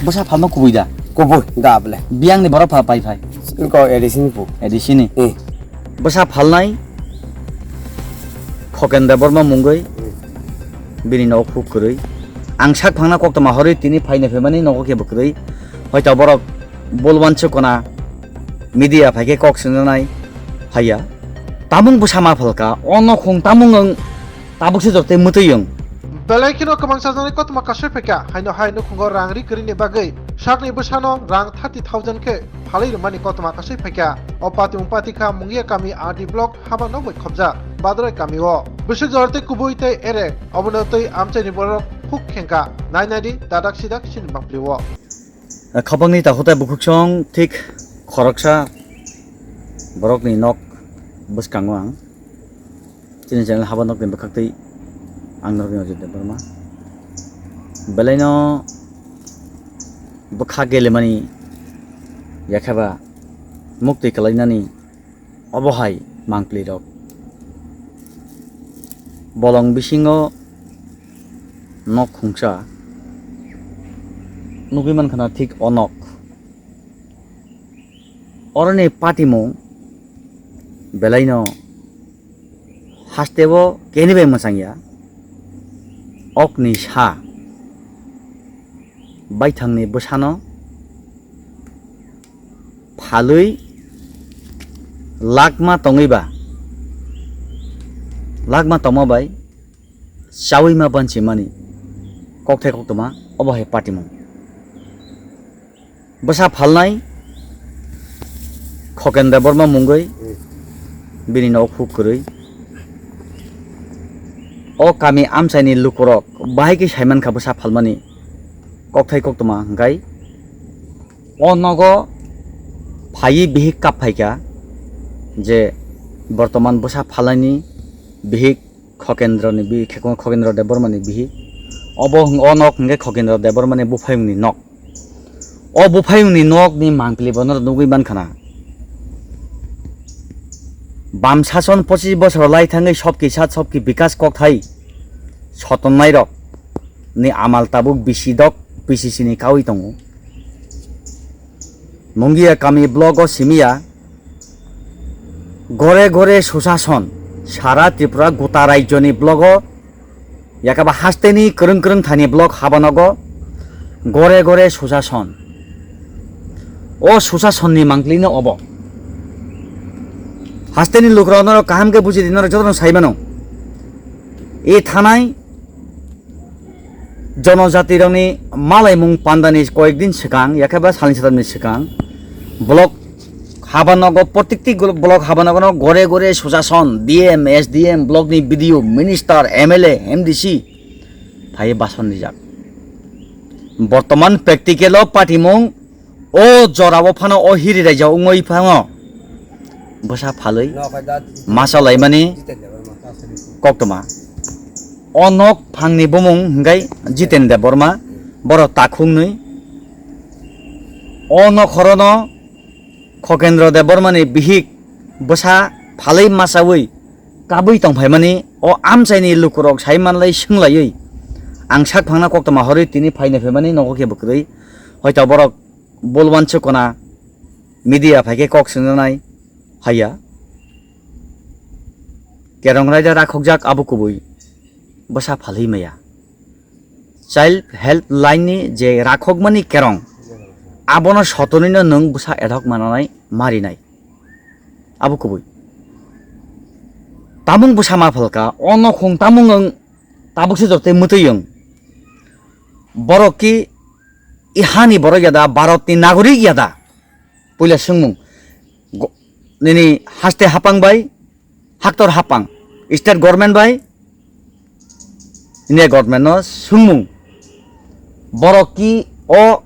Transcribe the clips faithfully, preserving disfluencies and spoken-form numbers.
Bwsa phalma kubui da? Kubui da bwle. Biyangni borok pha pai phai? Ko A D C ni pu. A D C ni? Eh. Bwsa phalnai Khoken Debbarma mungwi, hmm, bini nok huk kwrwi. Ang sak phangna koktwma horwi tini phaina phaimani nogo khe bwkrwi. Hoito borok bolwan chukona media phaikhe kok swngnai phaiya. Tamung bwsa ma phalka, o nokhung tamung wng, tabuk se jotoi mwtwi wng. Belai kheno kwbang chajaknai koktwma kasui phaikha, haino hai nukhungo rang ri kwrwini bagwi sakni bwsano rang thirty thousand khe phalwi rwmani koktwma kasui phaikha. O patimung patikha Mungia kami R D block haba nok bai khobjak Badrai kami o. Bwswk jora tei kubui tei ere obono tei amchaini borok huk khengkha. Nai nai di dadak sidak chini bangpli o. Khapangni takhuk tei bukhuksong thik khoroksa borokni nok bwskango ang chini channel haba nokni bwkhaktwi ang norokni Ajit Debbarma. Belaino bwkha gelemani yakheba muktwi kwlainani obo hai mangpli rok. Bolong bisingo nok khungsa nugwi mankha na thik o nok. Oroni patimung belaino hasteo keni bai mwchangya. Okni sa baithangni bwsano phalwi lakma tongwi ba, lakma tongma bai chaui ma banchi mani kokthai koktwma obo hai patimung. Bwsa phalnai Khoken Debbarma mungwi, hmm, bini nok huk kwrwi. O kami amchaini lukurok bahai khe saimankha bwsa phalmani kokthai koktwma hwnkhe o nogo phaiwi bihik kap phaikha je bortoman bwsa phalnaini bihik Khokendroni bi-, Khokendro Debbarmani bihik. Obo hwng-, o nok hwnkhe Khokendro Debbarmani buphayungni nok. O buphayungni nokni mangpili bono nugwi mankha na. Bam sason pochis bosor lai thangwi sobki sat sobki bikas kokthai sotonnai rok ni amal tabuk bisi dok P C C ni kawi tongo. Mungia kami blogo simiya gore gore susason sara Tripura gota rajyoni blogo yakaba hasteni kwrwng kwrwng thani blok habanogo gore gore susason. O susasonni mangpili no obo. Hasteni lukurok norok kaham khe buji di, norok jotono sai mano. E thanai jonojatirokni malaimung pandani koyek din swkang, yakhe ba salni satamni swkang, block habanogo, protikti glo-, block habanogono gore gore susason, D M, S D M, blockni B D O, minister, M L A, M D C phaiwi bason rijak. Bortoman practical-o patimung O jorao phano o hiri raijak wngwi phano bwsa phalwi masa laimani koktwma. O nok phangni bumung hwnkhe Jiten Debbarma, borok takhuknwi. O nokhorono Khokendro Debbarmani bihik bwsa phalwi masawi kabwi tongphaimani o amchaini lukurok sai manlai swnglaiwi ang sak phangna koktwma horwi tini phaina phaimani nogo khe bwkrwi. Hoito borok bolwan chukona media phaikhe kok swngnai haiya. Kerong raida rakhokjak abo kubui bwsa phalwi maya. Child Help Line ni je rakhokmani kerong, abono sotonino nwng bwsa edhok mananai marinai. Abo kubui. Tamung bwsa ma phalka, o nokhung tamung wng, tabuk se jotoi mwtwi wng. Borok ki i hani borok ya da, Bharat ni nagorik ya da? Puila swngmung. Go-, nini haste hapang bai, haktor hapang, state government bai, India government no swngmung. Borok ki o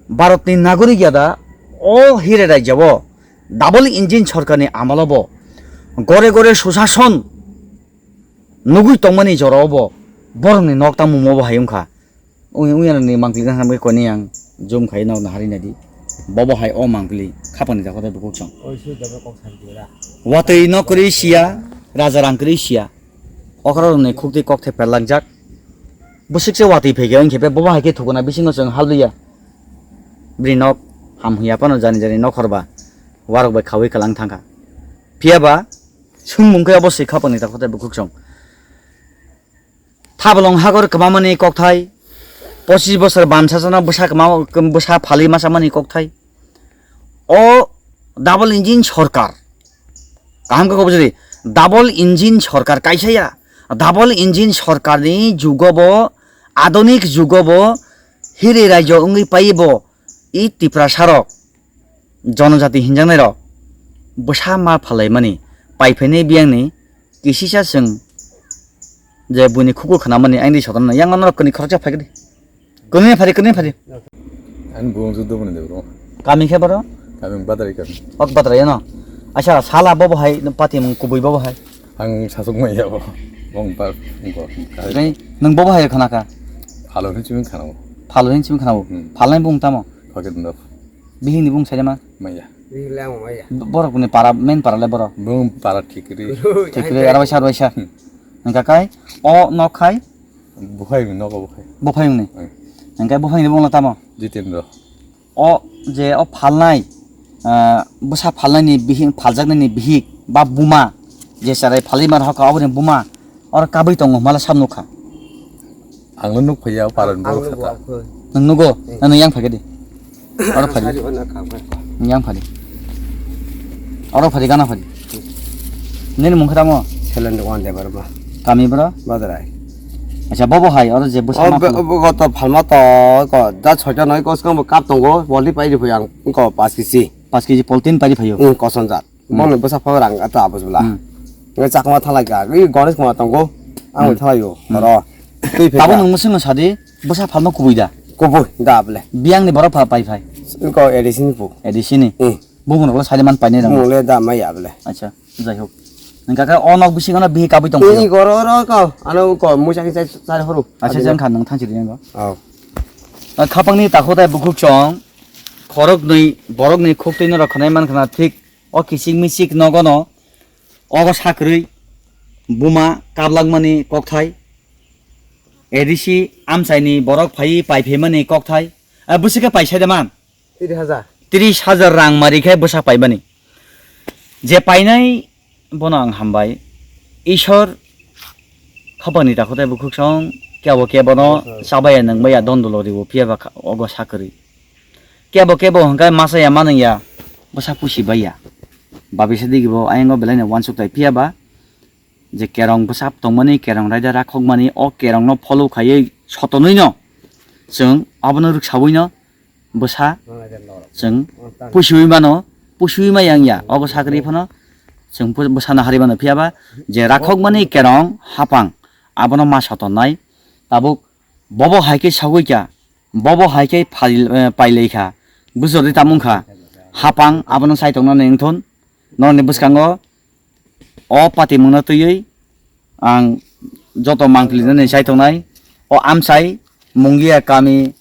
Bharat ni nagorik ya da, o hire rajya o double engine sorkar ni amalo bo gore gore susason nugui tongmani jora o bo borok ni nok tamo mo bo hai wngkha. Ui, ui, ano ni mangpili na hambai koni ang zoom khai nok na hari nadi. Bobo hai o mangpili khapang ni jaga tei bukhuk song. Oi, sui dobo kok santi ra. Watwi nok kwrwi siya, raja rang kwrwi siya. Okra rok ni khuk twi kok thai perlak jak. Bwswk se watwi phaikha, wngkhe bobo hai khe thukuna bisingo chwng hal liya. Bini nok ham hiya phano jani jani nokhor ba warok bai khaui kwlang thangkha. Phiya ba swngmung khe obo se khapangni ta khotai bukhuk song. Thabolong hagor kwmamani kokthai, pochis bosor bamsa sana bwsa kwma, bwsa phalwi masamani kokthai. O double engine sorkar. Kaham khe kobojori, double engine sorkar kaisa ya. Double engine sorkarni jugo bo, adhonik jugo bo, hiri raijo wngwi paibo, i Tiprasarok, jonojati hinjaknairok, bwsa ma phalaimani, paiphaini biyangni kisisa chwng je buini khukul khnamani, ang di sotonno, yang norok kwnwi khoroksa phaikhe di. Kwnwi phari, kwnwi phari. Ani bung judo bune de bro. Kami khe boro? Kami Badrai kami. Ok, Badrai no. Acha, sala bobo hai, pati mung kubui bobo hai. Ang sasuk mai ya bo. Bong par, bong. Tei nwng bobo hai khana kha? Phalo hin chimi khana bo. Phalo hin chimi khana bo. Hmm. Phalnai bung tamo? Paket ndo. Bihing ni bung sai ma? Maya. Bihing le ang maya. Borok ni para, main para le borok. Bung para thikri. Thikri, arwai sa, arwai sa. Hmm. Nang kakai, o nok khai? Bukhai ni nogo bukhai. Buphai ni? Hmm. Nang kai buphai ni bung la tamo? Jitendra. O je o phalnai, ah, bwsa phalnaini bihik, phaljaknaini bihik ba buma, je cherai phalwi mano hokha oboni buma, oro kabui tongo hwnmale sam nukha. Ang no nuk phaiya, o paran borok sata. Nwng nugo? Hmm. Nwng yang phai di. Oro phai di. Sari honna kam khai. Nwng yang phai di. Oro phai di, gana phai di. Nini mung khe tamo? Selen Dewan Debbarma. Kami bro? Badrai. Acha, bobo hai, oro je bwsa ma phal- bo goto phalma to, ko, da soita noi, ko, skang bo kap tongo, boli pai ri phai ang, ko, pas kisi. Pas kisi poltin pai ri phaio? Hmm, koson jat. Hmm. Bongni bwsa phal rang ata abus bla. Hmm. Nge chakma thalai ka, i Ganesh Kumar tongo, ang Hmm. thalai o, Hmm. oro. Twi phai Tabo ka. Nwng musung no sadi, bwsa phalma kubui da? Kubui, da ble. Biyang ni borok pha pai phai? Ko A D C ni pu. A D C ni? Hmm. Bumung rok le sadi man painai rang. Bumung le da mai ya bole. Acha, jai hok. Nang kaka o nok bisingo no bihi kabui tong Tini phai. Goro ro ko, ano ko musa ki sai sai horo. Acha, jang kha nang thang chiri nang. Oh. Khapang ni takho tai bukhuk chong. Khorok nui, borok ni khuk twi no rok khanai man khana thik. O kisik misik nogo no. Ogo sakrui. Buma kablak mani kokthai. A D C amchai ni borok phai pai phai mani kokthai. A bwswk khe paisai de man. Tris hajar. Tris hajar rang mari khe bwsa paimani. Je painai bono ang hambai. Ishwar khapangni takhutai bukhuk song kebo kebono Ishwar. Chabaya nwngbaya dondolo ribo phiyaba kha-, ogo sakwrwi. Kebo kebo hwnkhe masa ya manung ya bwsa pusi bai ya. Babisa digibo ayang o belai no wansuk tai phiyaba je kerong bwsa tongmani, kerong raida rakhokmani, o kerong no follow khaiwi sotonwi no chwng abono rwksawi no bwsa chwng pusiwi mano, pusiwi maya wngya. Obo sakri phano chwng pu-, bwsano hari mano, phiyaba je rakhokmani kerong hapang abono ma sotonnai. Tabuk bobo hai khe sagwi kha, bobo hai khe phai-, eh, pailai kha, bujor di tamo wngkha. Hapang abono chai tongnani wngthun, norokni bwskango o patimungno twiwi ang joto mangpili nani chai tongnai. O amchai Mungia kami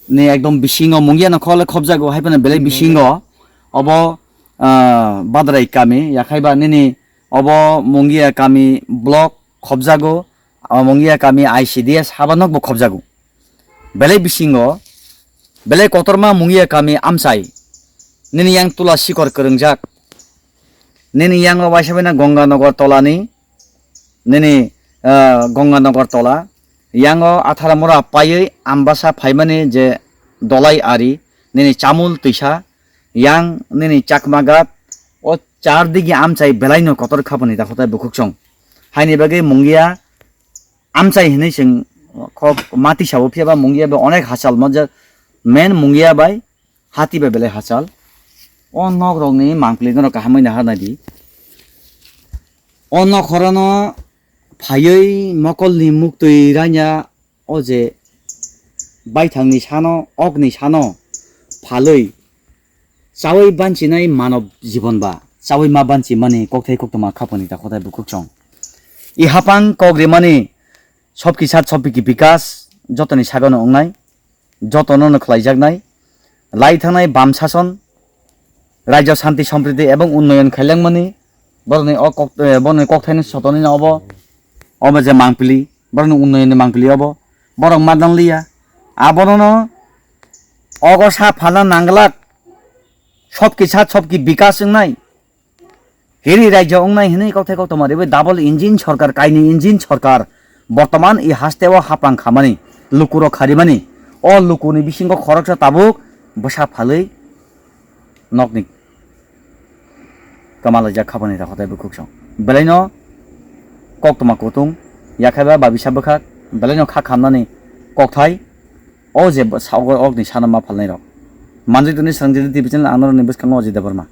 ni ekdom bisingo, Mungia no khole khobjago, hai phano belai bisingo. Obo, ah, Badrai kami, yakhai ba nini obo Mungia kami block khobjago, o Mungia kami I C D S haba nok bo khobjago. Belai bisingo, belai kotorma Mungia kami amchai. Nini yang tula sikor kwrwngjak. Nini yango waisa baina Gonganagar tolani, nini, ah, Gonganagar tola. Yango Atharamura paiwi Ambasa phaimani je dolai ari, nini Chamul twisa, yang nini Chakmagat, o char digi amchai belaino kotor khapani dakhotai bukhuksong. Haini bagwi Mungia amchai hinwi chwng kok mati sabo, phiyaba Mungia bai onek hachal mo je main Mungia bai hati bai belai hachal. O nok rokni mangpili norok kahamwi nahar naidi. O nok horono phaiwi mokolni muktwi ranya o je baithangni sano, okni sano phalwi chawi banchinai manob jibon ba chawi ma banchimani kokthai koktwma khapani dakhotai bukhuksong. I hapang kok rimani sobki sat sobki bikas jotoni sagano wngnai, jotono no khlaijaknai, lai thangnai bam sason, rajyo santi sompriti ebong unnoyon khailangmani, borokni o kok-, eh, borokni kokthaini sotoni no obo, obo je mangpili, borokni unnoyonni mangpili obo, Borok ma nang liya. Abono no ogo sa phalna nanglak. Sobki sa sobki bikas wngnai. Hiri raijak wngnai hinwi kokthai koktoma riwi double engine sorkar, kaini engine sorkar. Bortoman i haste o hapang khamani, lukurok kharimani. O lukuni bisingo khoroksa tabuk bwsa phalwi nokni kwmalaijak khabani rokhotai bwkhuk song. Belaino koktwma kutung, yakhaiba babisa bwkhak, belaino kha khamnani kokthai, o je bw-, sa-, o, okni sana ma phalnairok. Manjui tongni swrang jedi T V channel ang norokni bwskango Ajit Debbarma.